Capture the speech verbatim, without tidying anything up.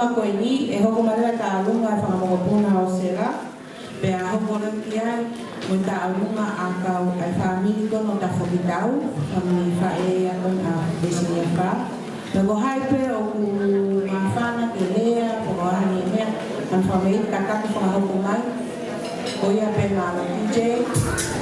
Ko eni, ʻe hoko mai leva e taʻalunga ʻa e fanga mokopuna ʻo Sela, pea hoko leva ki ai mo e taʻalunga ʻa e kau ʻa e fāmili ko eni ʻo Tafokitau, fāmili faʻē ia ko eni ʻa Pesinia Fā. Pea ko hai pē ʻoku māfana ke lea, pe ko e hā ha meʻa, ʻa e fāmili ka kaku fakahoko mai, ko ia pē, mālō D J.